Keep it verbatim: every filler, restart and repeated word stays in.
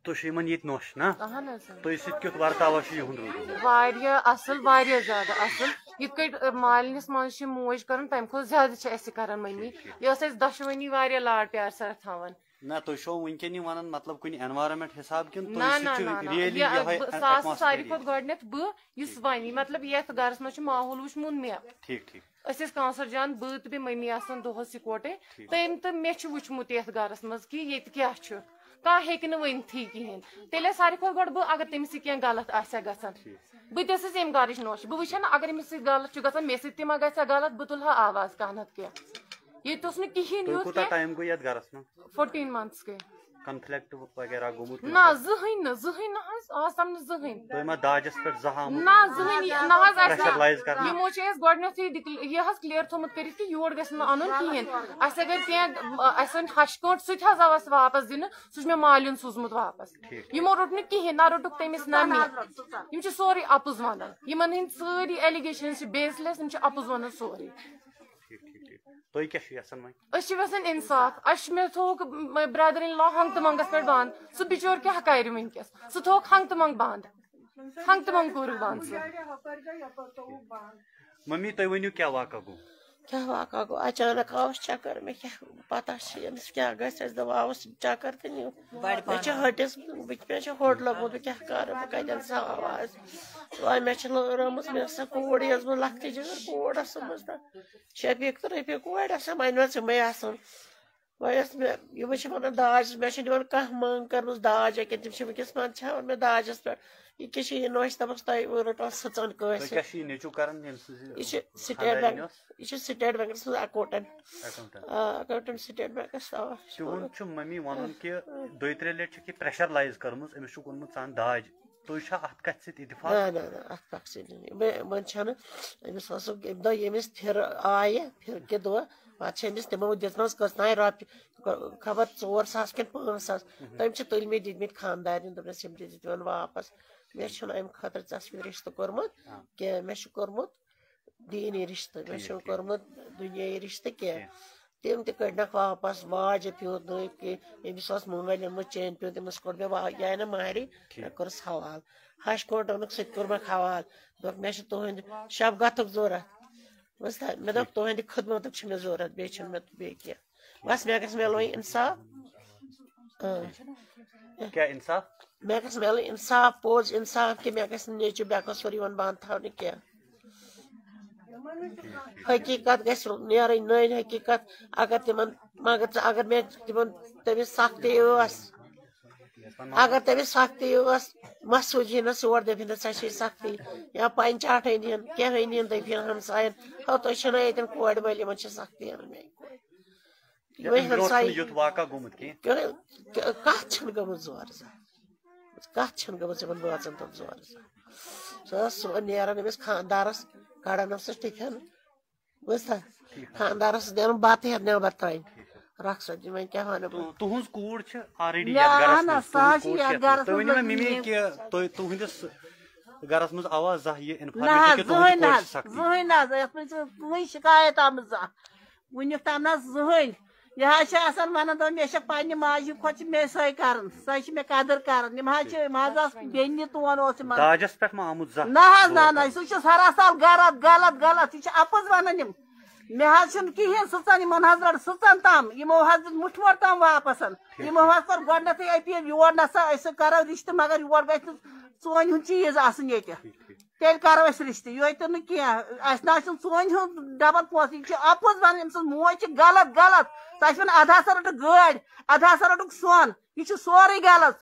تُہۍ چھِو یِمن ییٚتہِ نوٚش نا؟ اہن حظ۔ تُہۍ سۭتۍ کیُتھ ورتاوا چھُ یِہُنٛد روٗدمُت؟ واریاہ اصل، واریاہ زیادٕ اصل۔ یِتھ کٲٹھۍ، ٲ، مالِنِس منٛز چھِ موج کران، تمہِ کھۄتہٕ زیادٕ چھِ اسہِ کران مٔمی۔ یہِ ٲس اسہِ دۄشوٕنی واریاہ لاڈ پیار سان تھاوان۔ نہ، تُہۍ چھِو وٕنکیٚن یہِ ونان، مطلب، کُنہِ environment حساب کِنہٕ تُہۍ نہ، سۭتۍ نہ، چھُ نہ، نہ۔ really یہِ، یِہوٚے بہٕ، سُہ آسہِ ساروی atmosphere کھۄتہٕ ییٚتہِ؟ گۄڈٕنٮ۪تھ بہٕ، یُس وَنہِ، مطلب، یَتھ گرس منٛز چھُ ماحول وٕچھمُت مےٚ۔ ٹھیٖک، ٹھیٖک۔ أسۍ ٲسۍ کونسر جان، بہٕ تہٕ بیٚیہِ مٔمی آسان دۄہس یِکوٹے۔ ٹھیٖک۔ تٔمۍ تہٕ مےٚ چھُ وٕچھمُت یَتھ گرس منٛز کہِ ییٚتہِ کیٛاہ چھُ۔ کانٛہہ ہیٚکہِ نہٕ ؤنتھٕے کِہیٖنۍ۔ تیٚلہِ ٲسۍ ساروی کھۄتہٕ گۄڈٕ بہٕ، اگر تٔمِس سۭتۍ کینٛہہ غلط آسہِ ہا گژھان۔ ٹھیٖک۔ بہٕ تہِ ٲسٕس ییٚمہِ گرٕچ نوٚش۔ بہٕ وٕچھٕ ہا نہٕ، اگر أمِس سۭتۍ غلط چھُ گژھان، مےٚ سۭتۍ تہِ ما گژھِ ہا غلط، بہٕ تُلہٕ ہا آواز کانٛہہ نتہٕ کینٛہہ۔ ییٚتہِ اوس نہٕ کِہیٖنۍ تُہۍ یُتھ کوٗتاہ کینٛہہ۔ ٹایم گوٚو یتھ گرس منٛز؟ فورٹیٖن منتھس گٔے۔ کنفلکٹ وغیرہ گوٚمُت کُنہِ نہ، ساتہٕ؟ زٕہٕنۍ نہٕ، زٕہٕنۍ نہ حظ، آز تام نہٕ زٕہٕنۍ۔ تُہۍ ما داجس پٮ۪ٹھ زانٛہہ آمُت؟ نہ، زٕہٕنۍ، نہ حظ، اَسہِ pressurize کرنہٕ؟ یِمو چھِ اَسہِ گۄڈٕنٮ۪تھٕے ڈِکل-، یہِ حظ کلیئر تھوٚمُت کٔرِتھ کہِ یور گژھِ نہٕ اَنُن کِہیٖنۍ۔ اَسہِ اگر کینٛہہ، اَسہِ وۄنۍ ہَش کٲنٛٹھ سُہ تہِ حظ آو اَسہِ واپس دِنہٕ، سُہ چھُ مےٚ مالیُن سوٗزمُت واپس۔ ٹھیٖک۔ یِمو روٚٹ نہٕ کِہیٖنۍ، نہ روٚٹُکھ تٔمِس نہ مےٚ۔ یِم چھِ سورُے اَپُز وَنان، یِمن ہٕنٛدۍ سٲری allegations چھِ baseless، یِم چھِ اَپُز وَنان سورُے۔ ٹھیٖک، ٹھیٖک، ٹھیٖک۔ تُہۍ کیٛاہ چھِو یژھان وۄنۍ؟ أسۍ چھِ یژھان انصاف۔ اسہِ چھُ، مےٚ تھووُکھ، م-، brother in law ہنٛگ تہٕ منٛگس پٮ۪ٹھ بند۔ سُہ بِچور کیٛاہ کرِ وٕنکیٚس؟ سُہ تھووُکھ ہنٛگ تہٕ منٛگ بند۔ ہنٛگ تہٕ منٛگ کوٚرُکھ بند سُہ۔ ممی، تُہۍ ؤنِو، کیٛاہ واقعہ گوٚو؟ کیٛاہ واقعہ گوٚو؟ اچانک آوُس چکر، مےٚ کیٛاہ پتہ چھِ أمِس کیٛاہ گژھِ۔ اَسہِ دوٚپ، آوُس چکر تہٕ نیوٗ۔ مےٚ چھِ ۂٹِس، بہٕ، مےٚ چھِ ہوٚٹ لوٚگمُت، بہٕ کیٛاہ کرٕ، بہٕ کتٮ۪ن ژھاوٕ آز؟ وۄنۍ مےٚ چھِ لٲر آمٕژ، مےٚ ٲس سۄ کوٗر، یۄس بہٕ لۄکٹہِ جگر کوٗر ٲسٕم، بہٕ ٲسٕس دپان، شفیق تہٕ رفیق کورِ آسان، وۄنۍ ٲس یِمے آسان۔ وۄنۍ ٲس مےٚ، یِمے چھِ ونان داج، مےٚ چھِ دِوان کانٛہہ منٛگ کٔرمٕژ داج اکہِ، تِم چھِ وٕنکیٚس پانہٕ چھاوان مےٚ داجس پٮ۪ٹھ۔ یہِ کیٛاہ چھِ یہِ نوٚش دپان، تۄہہِ رٔٹوا سٕژن کٲنٛسہِ؟ تُہۍ کیٛاہ چھِ یہِ نیٚچوٗ کران، ییٚمہِ سٕنٛز یہِ یہِ چھِ سٹیٹ خانٛدارِنۍ بینک، ٲس؟ یہِ چھِ سٹیٹ بینکس منٛز اکاؤنٹنٹ۔ اکاؤنٹنٹ۔ آ، اکاؤنٹنٹ سٹیٹ بینکس، آ۔ تِہُنٛد چھُ ممی ونُن کہِ دۄیہِ ترٛےٚ لٹہِ چھُکھ یہِ pressurize کٔرمٕژ، أمِس چھُکھ اوٚنمُت ژٕ ان داج۔ تُہۍ چھا اتھ کتھِ سۭتۍ اتفاق؟ نہ، نہ، نہ، اتھ کتھِ سۭتۍ نہٕ۔ مےٚ، وۄنۍ چھنہٕ أمِس اوسُکھ امہِ دۄہ ییٚمِس پھِرٕ آیہِ، پھِرٕ کہِ دۄہ، پتہٕ چھِ أمِس تِمو دِژمٕژ کٔژ تام رۄپیہِ، خبر ژور ساس کِنہٕ پانٛژھ ساس۔ تٔمۍ چھِ تُلمٕتۍ، دِتمٕتۍ خانٛدارنہِ، دوٚپنس، یِم دِ، دِ تِمن واپس۔ مےٚ چھُنہٕ امہِ خٲطرٕ ژےٚ سۭتۍ رشتہٕ کوٚرمُت کینٛہہ، مےٚ چھُ کوٚرمُت دیٖنی رشتہٕ، مےٚ چھُنہٕ کوٚرمُت دُنیٲیی رشتہٕ کینٛہہ۔ تِم تہِ کٔڑنکھ واپس، واجہِ پیوٗت نہٕ کینٛہہ، ییٚمِس اوس مٲلۍ اوٚنمُت چینہِ پیوٗت، تٔمِس کوٚر مےٚ وا-، یہِ آیہِ نہٕ مہرٕے، مےٚ کوٚرُس حوال۔ ہش کونٛٹ اوٚنُکھ، سُہ تہِ کوٚر مےٚ حوال۔ دوٚپُکھ، مےٚ چھُ تُہنٛدِ شب گتھُک ضوٚرتھ۔ بوٗزتھا؟ مےٚ دوٚپ، تُہنٛدِ خدمتُک چھُ مےٚ ضوٚرتھ، بیٚیہِ چھُنہٕ مےٚ بیٚیہِ کینٛہہ۔ بس، مےٚ گژھِ مِلُن انصاف۔ اۭں۔ کیٛاہ انصاف؟ مےٚ گژھِ مِلُن انصاف، پوٚز انصاف، کہِ مےٚ گژھِ نہٕ نیٚچوٗ بے قصوٗر یِوان بنٛد تھاونہٕ کینٛہہ۔ حقیٖقت گژھِ نیرٕنۍ، نٔنۍ حقیٖقت۔ اگر تِمن، مگر ژٕ، اگر مےٚ تِمن، تٔمِس سختی ٲس، اگر تٔمِس سختی ٲس، مسعود یی نہٕ سور، دٔپِن نہٕ، "ژےٚ چھے سختی"، یا پنچاٹھے نِن، کینٛہہ نِن، دٔپِن ہمساین، "ہو، تُہۍ چھِو نہ ییٚتٮ۪ن کورِ وٲلۍ، یِمن چھِ سختی اَنٕنۍ میٛانہِ کورِ۔" یِمے اَمہِ برونٛٹھ ہمسایہِ چھُنہٕ یُتھ واقعہ گوٚمُت کینٛہہ۔ کانٛہہ، کانٛہہ چھَنہٕ گٔمٕژ زورٕ زانٛہہ۔ کانٛہہ چھَنہٕ گٔمٕژ یِمَن بٲژَن تَتھ زورٕ زانٛہہ۔ سۄ ٲس صُبحن نیران أمِس خانٛدارَس، کَڑان ٲسٕس ٹِفِن، بوٗزتھا؟ خانٛدارَس ٲس نیران بَتہٕ ہٮ۪تھ نٮ۪بر ترٛاوٕنۍ۔ رۄخصت جی، وۄنۍ کیٛاہ وَنہٕ بہٕ؟ تُہٕنٛز کوٗر چھِ already مےٚ یَتھ گَرَس اَہَن منٛز، حظ، سۄ تُہٕنٛز حظ چھِ کوٗر یَتھ چھِ گَرَس تُہۍ منٛز ؤنِو مےٚ، لٔگۍ مِمی، مےٚ۔ کہِ تُہۍ، تُہٕنٛدِس گَرَس منٛز آوا زانٛہہ یہِ نہ information حظ، کہِ تُہٕنٛدِ زٕہٕنۍ کورِ نہ چھِ حظ، سختی؟ زٕہٕنۍ نہ حظ، یَتھ منٛز چھِ کٕہٕنۍ شِکایت آمٕژ زانٛہہ۔ وُنیُک تام نہ حظ زٕہٕنۍ۔ یہِ حظ چھِ آسان وَنان، دَپان، "مےٚ چھےٚ پنٛنہِ ماجہِ کھۄتہٕ چھِ مےٚ سۄے کَران، سۄے چھِ مےٚ قدٕر کَران۔" یِم حظ چھِ، یِم حظ آسہٕ بیٚنہِ تون اوس یِمَن۔ داجَس پٮ۪ٹھ ما آمُت زانٛہہ؟ نہ حظ، نہ، زور نہ، کرنہٕ؟ سُہ چھُ سراسر غلط، غلط، غلط۔ یہِ چھِ اَپُز وَنان یِم۔ مےٚ حظ چھُنہٕ کِہیٖنۍ سٕژَن، یِمَن حظ رٔٹ سٕژَن تام۔ یِمو حظ دیُت مُٹھمور تام واپَسَن۔ یِمو حظ کوٚر گۄڈٕنٮ۪تھٕے appeal، یور نہ سا أسۍ کَرو رِشتہٕ، مگر یور گژھِ نہٕ سون ہیوٗ چیٖز آسُن ییٚتہِ۔ تیٚلہِ کَرو أسۍ رِشتہٕ، یہِ تہِ نہٕ کینٛہہ۔ اَسہِ نہ حظ چھُنہٕ سٲنۍ ہُنٛد ڈبل پونٛسہٕ، یہِ چھِ اَپُز وَنان، أمۍ سٕنٛز موج چھِ غلط، غلط۔ سۄ چھِ وَنان، اَدٕ ہسا رٔٹٕکھ گٲڑۍ، اَدٕ ہسا رٔٹٕکھ سۄن، یہِ چھُ سورُے غلط۔